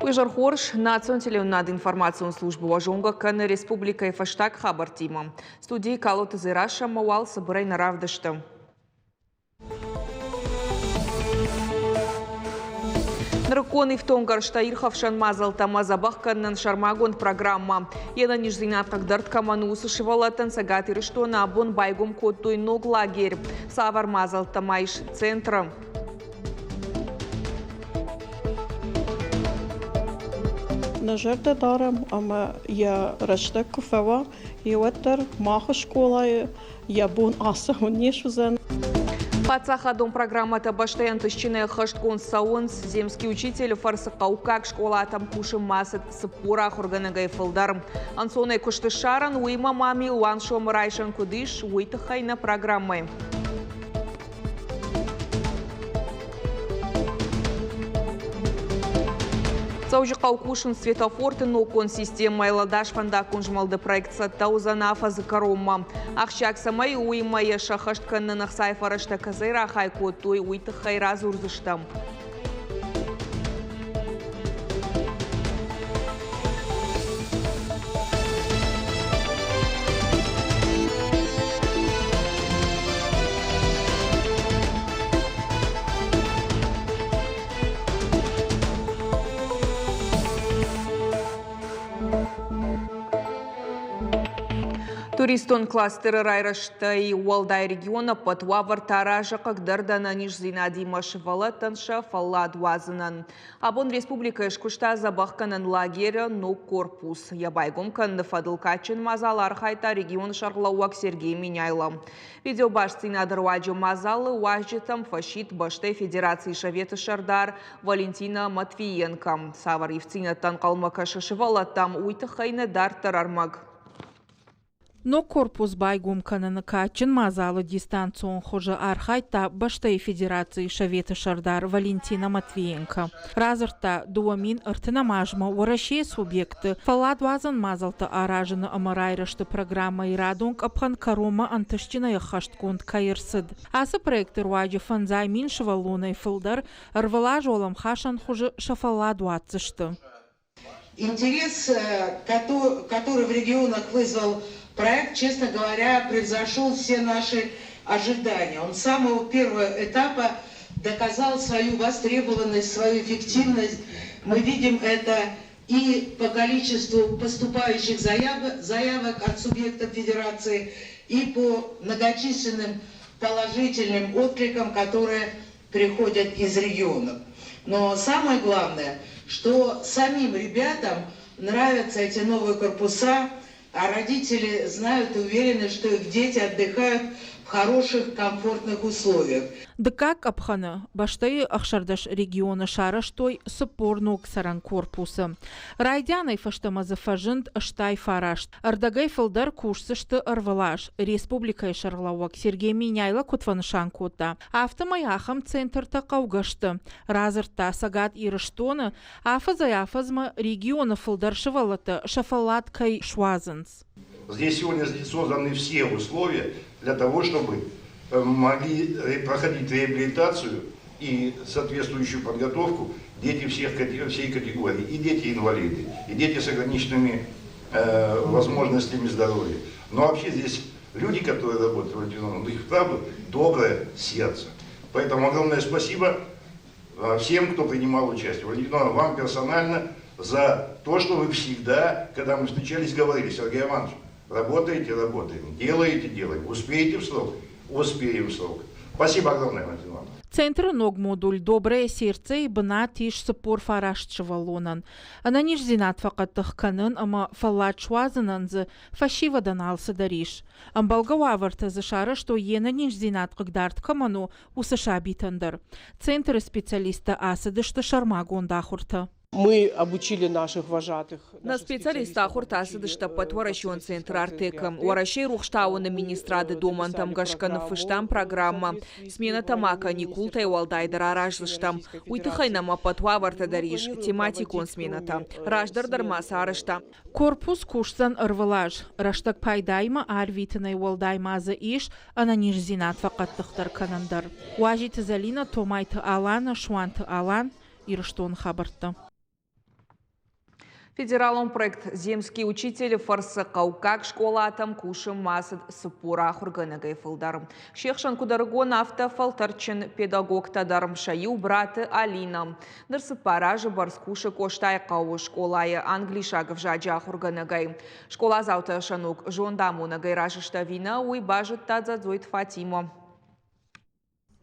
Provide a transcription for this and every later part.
Уый зӕрхорз национ телеуынынады информацион службӕ уӕ зонгӕ кӕны республикӕйы фӕстаг хабӕрттимӕ. Студийы Калоты Дзерассӕмӕ уал цыбырӕй нӕ равдысты. Нырыккон ифтонггӕрзтӕ ирхӕфсӕн мадзӕлттӕ ӕмӕ дзӕбӕх кӕнынӕн сӕрмагонд программӕ. Йе нӕниздзинад хъыгдӕрд кӕмӕн у, уыцы сывӕллӕттӕн Цӕгат Ирыстоны абон байгом кодтой ног лагерь. Цавӕр мадзӕлттӕ ма ис центры? Нӕ зӕрдӕ дарӕм ӕмӕ йӕ рӕстӕг куы фӕуа, уӕддӕр мах скъолайы йӕ бон ацӕуын не суыдзӕн. Паддзахадон программӕтӕ бӕстӕйы ӕнтыстджынӕй ӕххӕстгонд цӕуынц. Земский учитель-ы фӕрцы хъӕуккаг скъолатӕм кусынмӕ ацыд 40 ахуыргӕнӕгӕй фылдӕр. Ӕнцонӕй куыст ссарын, уыимӕ ма милуан сомы райсӕн куыд ис, уый тыххӕй нӕ программӕйы. Дзӕуджыхъӕуы кусынц светофорты ноггонд системӕйы ладас фӕндаггон змӕлды проект цӕттӕ уыдзӕн афӕдзы кӕронмӕ. Ахсджиаг цӕмӕй у, уыимӕ йӕ сӕххӕст кӕнынӕн ӕхцайы фӕрӕзтӕ кӕцӕй рахай кодтой, уый тыххӕй радзурдзыстӕм. Туристон кластеры райрӕзтӕй уӕлдай регион ӕппӕт уавӕртӕ аразы хъыгдӕрд ӕнӕниздзинадимӕ сывӕллӕттӕн сӕ фӕллад уадзынӕн. Абон республикӕйы скуыста дзӕбӕхгӕнӕн лагеры ног корпус. Йӕ байгом кӕныны фӕдыл кадджын мадзалы архайдта регионы сӕргълӕууӕг Сергей Меняйло. Видеобастдзинады руаджы мадзалы уазджытӕм фӕсидт бӕстӕйы Федерацийы Советы сӕрдар Валентина Матвиенко. Цавӕр ивддзинӕдтӕ ӕнхъӕлмӕ кӕсы сывӕллӕттӕм, уый тыххӕй нӕ дарддӕр ӕрмӕг. Ног корпус байгом кӕныны кадджын мадзалы дистанцион хуызы архайдта бӕстӕйы Федерацийы Советы сӕрдар Валентина Матвиенко. Радзырдта, 2030 азмӕ Уӕрӕсейы субъектты фӕлладуадзӕн мадзӕлттӕ аразыны ӕмӕ райрӕзты программӕйы радон къӕпхӕн кӕронмӕ ӕнтыстджынӕй ӕххӕстгонд кӕй ӕрцыд. Ацы проекты руаджы 5000 сывӕллонӕй фылдӕр ӕрвылаз уӕлӕмхасӕн хуызы сӕ фӕллад уадздзысты. Интерес, который в регионах вызвал проект, честно говоря, превзошел все наши ожидания. Он с самого первого этапа доказал свою востребованность, свою эффективность. Мы видим это и по количеству поступающих заявок от субъектов федерации, и по многочисленным положительным откликам, которые приходят из регионов. Но самое главное, что самим ребятам нравятся эти новые корпуса, а родители знают и уверены, что их дети отдыхают в хороших, комфортных условиях. Дыккаг къӕпхӕны бӕстӕйы 16 регионы сарӕзтой 40 ног цӕрӕн корпусы. Райдианӕй фӕстӕмӕ дзы фӕзынд 89. Ӕрдӕгӕй фылдӕр кусдзысты ӕрвылаз. Республикӕйы сӕргълӕууӕг Сергей Меняйло куыд фӕнысан кодта, афтӕмӕй ахӕм центртӕ хъӕугӕ сты, радзырдта Цӕгат Ирыстоны афӕдзӕй-афӕдзмӕ регионы фылдӕр сывӕллӕттӕ сӕ фӕллад кӕй суадзынц. Здесь сегодня созданы все условия для того, чтобы могли проходить реабилитацию и соответствующую подготовку дети всей категории, и дети-инвалиды, и дети с ограниченными возможностями здоровья. Но вообще здесь люди, которые работают в Валентиновне, у них правда доброе сердце. Поэтому огромное спасибо всем, кто принимал участие. Валентина, вам персонально за то, что вы всегда, когда мы встречались, говорили: Сергей Иванович, работаете, работаем, делаете, делаем, успеете в срок, успеем в срок. Спасибо огромное, Валентина Ивановна. Центры ног модуль «Доброе сердце»-йы бынат ис 49 сывӕллонӕн. Ӕнӕниздзинад фӕхъӕддых кӕнын ӕмӕ фӕллад суадзынӕн дзы фӕсивӕдӕн алцыдӕр ис. Ӕмбӕлгӕ уавӕртӕ дзы сарӕзтой йе нӕниздзинад хъыгдард кӕмӕн у, уыцы сабитӕн дӕр. Центры специалисттӕ ацыдысты сӕрмагонд ахуыртӕ. Мы обучили наших вожатых. Нӕ специалистты ахуыртӕ ацыдысты ӕппӕтуӕрӕсеон центр Артек-ы. Уӕрӕсейы рухстауыны министрады домӕнтӕм гӕсгӕ ныффыстам программӕ. Сменӕтӕ ма каникултӕй уӕлдайдӕр араздзыстӕм. Уый тыххӕй нӕм ӕппӕт уавӕртӕ дӕр ис, тематикон сменӕтӕ. Раздӕр дӕр ма сӕ арӕзтам. Корпус кусдзӕн ӕрвылаз. Рӕстӕг пайдаимӕ арвитынӕй уӕлдай ма дзы ис ӕнӕниздзинад фӕхъӕддыхдӕр кӕнӕн дӕр. Уазиты Зӕлинӕ, Томайты Алана, Суанты Алан, Ирыстоны хабӕрттӕ. Федералон проект «Земский учитель» фӕрцы хъӕуккаг скъолатӕм кусынмӕ ацыд 40 ахуыргӕнӕгӕй фылдӕр. Се хсӕн куыд ӕрыгон, афтӕ фӕлтӕрдджын педагогтӕ дӕр. Сӕ иу Браты Алинӕ. Ныр 4 азы бӕрц кусы Къостайыхъӕуы скъолайы англисаг ӕвзаджы ахуыргӕнӕгӕй. Скъоладзаутӕ сӕ ног зондамонӕгӕй разы сты ӕви нӕ, уый базыдта Дзӕдзойты Фатимӕ.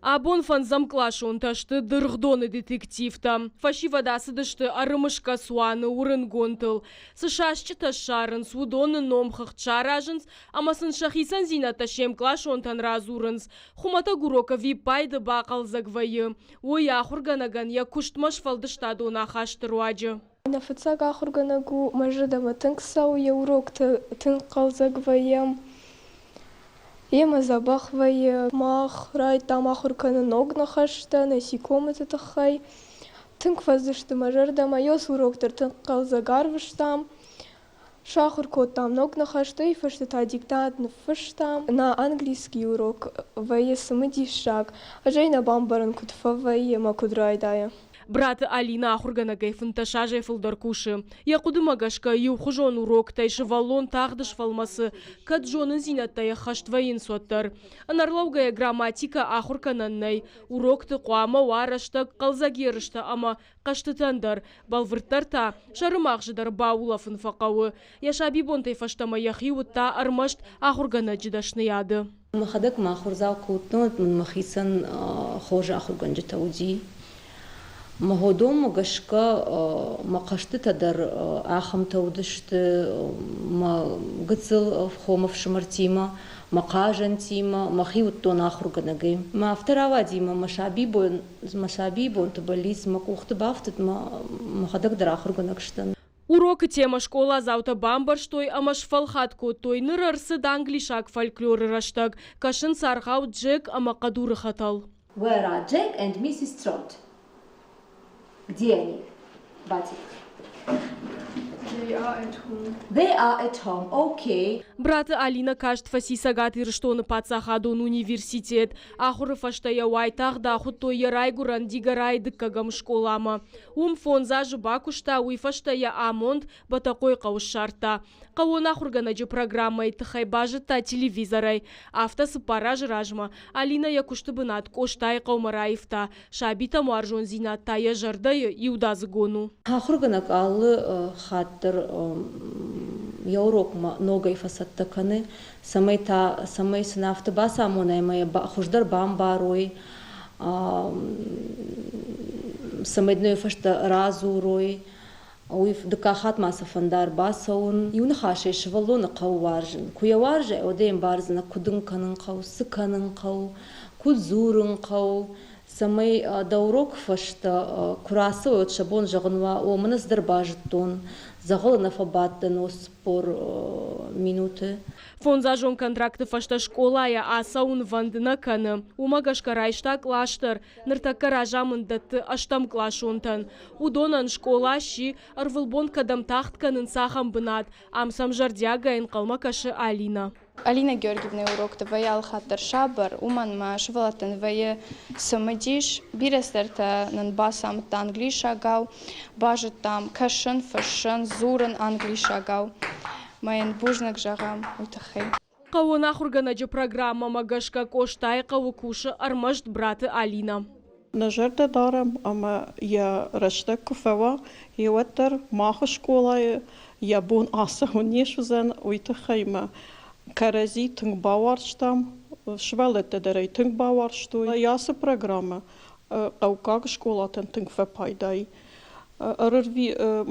Абон фӕндзӕмкъласонтӕ сты дыргъдоны детективтӕ. Фӕсивӕд ацыдысты ӕрымысгӕ цуаны уырынгонтыл. Цы сасчытӕ ссарынц, уыдоны номхыгъд саразынц ӕмӕ сын сӕ хицӕндзинӕдтӕ се мкъласонтӕн радзурынц. Хуымӕтӕг урок ӕвиппайды бахъӕлдзӕг вӕййы. Уый ахуыргӕнӕгӕн йӕ куыстмӕ сфӕлдыстадон ахасты руаджы. Нӕ фыццаг ахуыргӕнӕг у, мӕ зӕрдӕмӕ тынг цӕуы, йӕ урокты тынг хъӕлдзӕг вӕййӕм. Йемӕ дзӕбӕх вӕййы. Мах райдыдтам ахуыр кӕнын ног ныхӕстӕ, насекомыты тыххӕй. Тынг фӕцыдысты мӕ зӕрдӕмӕ, йоцы урок дӕр тынг хъӕлдзӕг арвыстам. Сахуыр кодтам ног ныхӕстӕ, уый фӕстӕ та диктант ныффыстам. Нӕ английский урок вӕййы цымыдисаг. Ӕз ӕй нӕ бамбарын, куыд фӕвӕййы ӕмӕ куыд райдайы. Браты Алинӕ ахуыргӕнӕгӕй 15 азӕй фылдӕр кусы. Йӕ хъуыдымӕ гӕсгӕ, иухуызон уроктӕй сывӕллон тагъд сфӕлмӕцы, кӕд зонындзинӕдтӕй ӕххӕст вӕййынц, уӕддӕр. Ӕнӕрлӕугӕйӕ грамматикӕ ахуыр кӕнӕн нӕй. Урокты хъуамӕ уа рӕстӕг хъӕлдзӕг ерыстӕ ӕмӕ хъӕзтытӕн дӕр, бӕлвырддӕр та, сӕрымагъзы дӕр баулӕфын фӕхъӕуы. Йӕ сабибонтӕй фӕстӕмӕ йӕхи уыдта ӕрмӕст ахуыргӕнӕджы дӕсныйады. Мӕхӕдӕг ма ахуырдзау куы уыдтӕн, уӕд мын мӕхицӕн хорз ахуыргӕнджытӕ уыди. Мӕ уыдонмӕ гӕсгӕ мӕ хъӕзтытӕ дӕр ахӕмтӕ уыдысты мӕ гыццыл хомы фсымӕртимӕ, мӕ хъазӕнтимӕ, мӕхи уыдтон ахуыргӕнӕгӕй. Мӕ афтӕ рауади мӕ мӕ сабибон мӕ сабийы бонты бӕллиц мӕ къухты бафтыд, мӕ мӕхӕдӕг дӕр ахуыргӕнӕг сдӕн. Урокы темӕ скъоладзаутӕ бамбӕрстой ӕмӕ сфӕлхат кодтой. Ныр ӕрцыд англисаг фольклоры рӕстӕг. Кӕсынц аргъау Джек ӕмӕ хъӕдуры хӕтӕл. Where are Jack and Mrs. Trot? Где они? Батик. They are at home. They are at home. Okay. Браты Алинӕ каст фӕци Цӕгат Ирыстоны паддзахадон университет. Ахуыры фӕстӕ йӕ уайтагъд ахуыдтой йӕ райгуырӕн Дигорайы дыккӕгӕм скъоламӕ. Уым фондз азы бакуыста, уый фӕстӕ йӕ амонд Бӕтӕхъойыхъӕуы ссардта. Хъӕууон ахуыргӕнӕджы программӕйы тыххӕй базыдта телевизорӕй. Афтӕ 4 азы размӕ Алинӕ йӕ куысты бынат Къостайыхъӕумӕ раивта. Сабитӕм уарзондзинад та йӕ зӕрдӕйы иудадзыгон у. Ахуыргӕнӕг алы хатт дӕр йӕ урокмӕ ногӕй фӕцӕттӕ кӕны, цӕмӕй та цӕмӕй сын афтӕ бацамона ӕмӕ йӕ хуыздӕр бамбарой, цӕмӕй дын уый фӕстӕ радзурой. Уый дыккаг хатт ма сӕ фӕнда ӕрбацӕуын. Иу ныхасӕй сывӕллоны хъӕуы уарзын. Куы йӕ уарзай, уӕд ӕй ӕмбардзынӕ, куыд ын кӕнын хъӕуы, цы кӕнын хъӕуы, куыд дзурын хъӕуы, цӕмӕй дӕ урок фӕстӕ куы рацӕуой, уӕд сӕ бон зӕгъын уа, о, мӕн ӕз дӕр базыдтон, дзӕгъӕлы нӕ фӕбадтӕн о 40 минуты. Фондзазон контракты фӕстӕ скъолайӕ ацӕуынвӕнд нӕ кӕны. Уымӕ гӕсгӕ райста кълас дӕр. Ныртӕккӕ разамынд дӕтты ӕстӕмкъласонтӕн. Уыдонӕн скъола сси, ӕрвылбон кӕдӕм тагъд кӕнынц, ахӕм бынат. Ам сӕм зӕрдиагӕй ӕнхъӕлмӕ кӕсы Алинӕ. Алина Георгиевнайы урокты вӕййы алыхатт дӕр сабыр, уымӕн ӕмӕ сывӕллӕттӕн вӕййы цымыдис. Бирӕ цыдӕртӕ нын бацамыдта англисагау, базыдтам кӕсын, фыссын, дзурын англисагау. Мӕ йын бузныг зӕгъӕм уый тыххӕй. Хъӕууон ахуыргӕнӕджы программӕмӕ гӕсгӕ Къостайыхъӕуы кусы ӕрмӕст Браты Алинӕ. Нӕ зӕрдӕ дарӕм ӕмӕ йӕ рӕстӕг куы фӕуа, уӕддӕр мах скъолайы йӕ бон ацӕуын не суыдзӕн, уый тыххӕй мӕ кӕрӕдзи тынг бауарзтам, сывӕллӕттӕ дӕр ӕй тынг бауарзтой. Ацы программӕ хъӕуккаг скъолатӕн тынг фӕпайда и.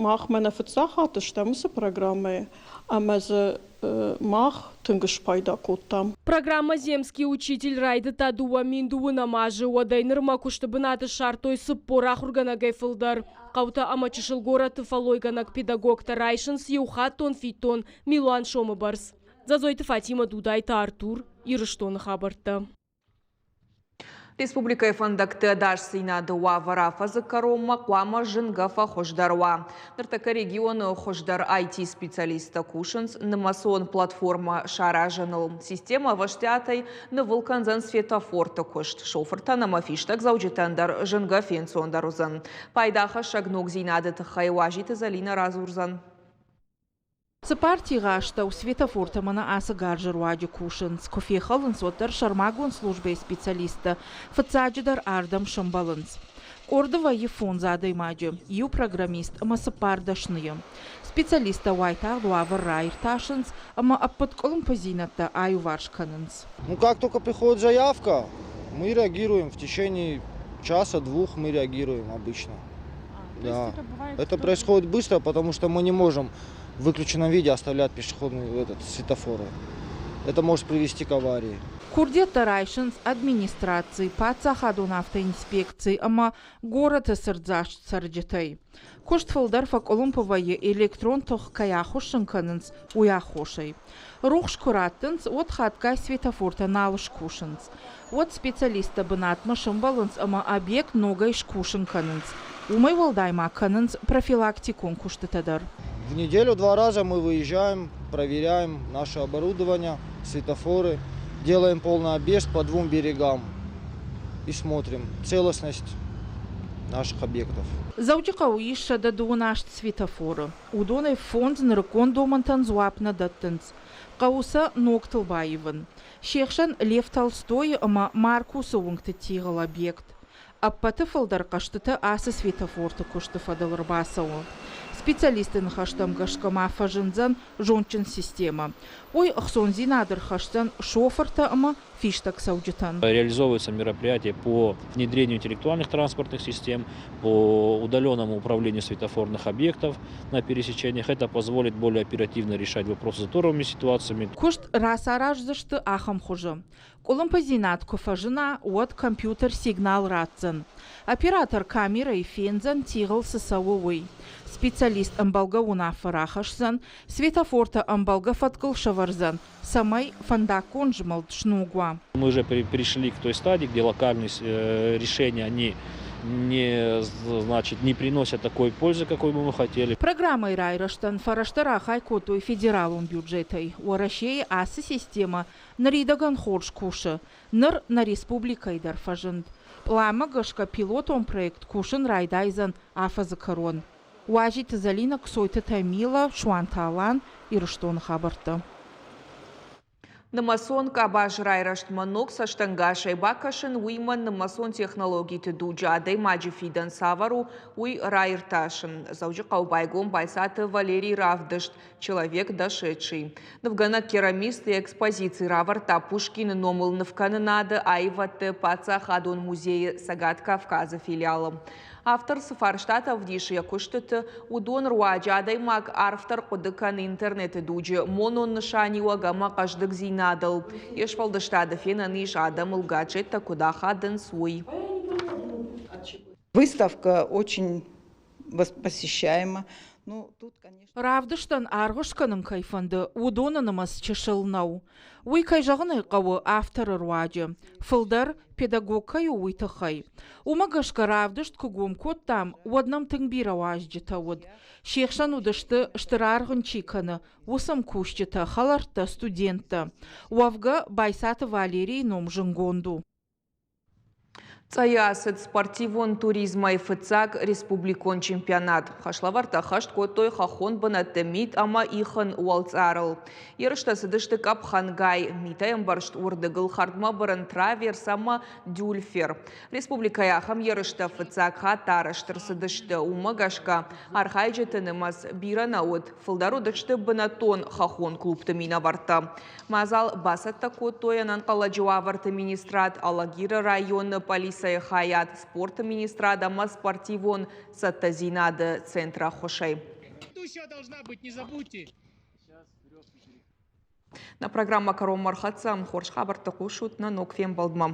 Мах мӕнӕ фыццаг хатт стӕм уыцы программӕйы ӕмӕ дзы. Мах тынг спайда кодтам. Программӕ «Земский учитель» райдыдта 2009 азы, уӕдӕй нырмӕ куысты бынаты ссардтой 40 ахуыргӕнӕгӕй фылдӕр. Хъӕутӕ ӕмӕ чысыл горӕтты фӕллойгӕнӕг педагогтӕ райсынц иухаттон фиддон милуан сомы бӕрц. Дзӕдзойты Фатимӕ, Дудайты Артур, Ирыстоны хабӕрттӕ. Республикӕйы фӕндӕгты ӕдасдзинады уавӕр афӕдзы кӕронмӕ хъуамӕ зынгӕ фӕхуыздӕр уа. Ныртӕккӕ регионы хуыздӕр IT-специалисттӕ кусынц нымӕцон платформӕ саразыныл. Системӕ ӕвӕстиатӕй нывыл кӕндзӕн светофорты куыст. Шофыртӕн ӕмӕ фистӕгдзӕуджытӕн дӕр зынгӕ фенцондӕр уыдзӕн. Пайдахӕссӕг ногдзинады тыххӕй Уазиты Зӕлинӕ радзурдзӕн. Цы партийы астӕу светофортӕ мӕнӕ ацы гарзы руаджы кусынц, куы фехӕлынц, уӕддӕр сӕрмагонд службӕйы специалисттӕ фыццаджыдӕр ардӕм сӕмбӕлынц. Къорды вӕййы фондз адӕймаджы, иу программист ӕмӕ цыппар дӕсныйы. Специалисттӕ уайтагъд уавӕр раиртасынц ӕмӕ ӕппӕт къуылымпыдзинӕдтӕ аиуварс кӕнынц. Ну, как только приходит заявка, мы реагируем в течение часа-двух мы реагируем обычно. Да. Это происходит быстро, потому что мы не можем в выключенном виде оставлять пешеходные этот, светофоры. Это может привести к аварии. Курдиӕттӕ райсынц администраци, паддзахадон автоинспекци ӕмӕ горӕты цырддзаст цӕрджытӕй. Куыст фылдӕр фӕкъуылымпы вӕййы электрон тых кӕй ахуыссын кӕнынц, уый аххосӕй. Рухс куы раттынц, уӕд хатгай светофортӕ нал скусынц. Уӕд специалисттӕ бынатмӕ сӕмбӕлынц ӕмӕ объект ногӕй скусын кӕнынц. Уымӕй уӕлдай ма кӕнынц профилактикон куыстытӕ дӕр. В неделю два раза мы выезжаем, проверяем наше оборудование, светофоры, делаем полный объезд по двум берегам и смотрим целостность наших объектов. Дзӕуджыхъӕуы ис 128 светофоры. Уыдонӕй фондз нырыккон домӕнтӕн дзуапп нӕ дӕттынц. Хъӕуы сӕ ногтыл баивын. Се хсӕн Лев Толстойы ӕмӕ Маркусы уынгты тигъыл объект. Ӕппӕты фылдӕр хъӕстытӕ ацы светофорты куысты фӕдыл ӕрбацӕуы. Специалистты ныхӕстӕм гӕсгӕ ма фӕзындзӕн зондджын системӕ. Уый ӕхцондзинад ӕрхӕсдзӕн шофыртӕ ӕмӕ фистӕгцӕуджытӕн. Реализовываются мероприятия по внедрению интеллектуальных транспортных систем, по удаленному управлению светофорных объектов на пересечениях. Это позволит более оперативно решать вопросы с заторовыми ситуациями. Куыст рацараздзысты ахӕм хуызы. Къуылымпыдзинад куы фӕзына, уӕд компьютер сигнал ратдзӕн. Оператор камерӕйы фендзӕн, тигъыл цы цӕуы, уый. Специалист ӕмбӕлгӕ уынаффӕ рахӕсдзӕн, светофортӕ ӕмбӕлгӕ фӕткыл сӕвӕрдзӕн, цӕмӕй фӕндаггон змӕлд сног уа. Мы уже пришли к той стадии, где локальные решения, они не, значит, не приносят такой пользы, какой бы мы хотели. Программӕйы райрӕзтӕн фӕрӕзтӕ рахай кодтой федералон бюджетӕй. Уӕрӕсейы ацы системӕ ныридӕгӕн хорз кусы. Ныр нӕ республикӕйы дӕр фӕзынд. Пъланмӕ гӕсгӕ пилотон проект кусын райдайдзӕн афӕдзы кӕрон. Уазиты Зӕлинӕ, Кцойты Тамила, Суанты Алан, Ирыстоны хабӕрттӕ. Нымӕцон къабаз райрӕзтмӕ ног цӕстӕнгасӕй бакӕсын, уыимӕ нымӕцон технологиты дуджы адӕймаджы фидӕн цавӕр у, уый раиртасын. Дзӕуджыхъӕуы байгом Байцаты Валерийы равдыст «Человек дошедший». Нывгӕнӕг-керамист йӕ экспозици равӕрдта Пушкины номыл нывкӕнынады аивӕдты паддзахадон музейы Цӕгат Кавказы филиалы. Автор цы фарстатӕ ӕвдисы йӕ куыстыты, уыдон руаджы адӕймаг арфдӕр хъуыды кӕны интернеты дуджы монон нысаниуӕг ӕмӕ хъӕздыгдзинадыл. Йе сфӕлдыстады фенӕн ис, адӕмыл гаджеттӕ куыд ахадынц, уый. Выставка очень посещаема. Ну, тут, конечно... Равдыстӕн аргъ скӕнын кӕй фӕнды, уыдоны нымӕц чысыл нӕу. Уый, кӕй зӕгъын ӕй хъӕуы, авторы руаджы. Фылдӕр педагог кӕй у, уый тыххӕй. Уымӕ гӕсгӕ равдыст куы гом кодтам, уӕд нӕм тынг бирӕ уазджытӕ уыд. Се хсӕн уыдысты, стыр аргъ ын чи кӕны, уыцы мкусджытӕ, хӕлӕрттӕ, студенттӕ. Уӕвгӕ, Байцаты Валерийы ном зынгонд у. Цъӕйы ацыд спортивон туризмӕй фыццаг республикон чемпионат. Хӕслӕвӕрдтӕ ӕххӕст кодтой хӕххон бынӕтты мит ӕмӕ ихын уӕлцъарыл. Ерыстӕ цыдысты къӕпхӕнгай, митӕй ӕмбӕрзт уырдыгыл хӕрдмӕ бырын траверс ӕмӕ дюльфер. Республикӕйы ахӕм ерыстӕ фыццаг хатт арӕзт ӕрцыдысты. Уымӕ гӕсгӕ архайджыты нымӕц бирӕ нӕ уыд. Фылдӕр уыдысты бынӕттон хӕххон клубты минӕвӕрттӕ. Мадзал бацӕттӕ кодтой ӕнӕнхъӕлӕджы уавӕрты министрад, Алагиры районы пъӕлицӕйы хайад, спорты министрад ӕмӕ спортивон цӕттӕдзинады центры ӕххуысӕй. Нӕ программӕ кӕронмӕ ӕрхӕццӕ. Хорз хабӕрттӕ хъусут нӕ ног фембӕлдмӕ.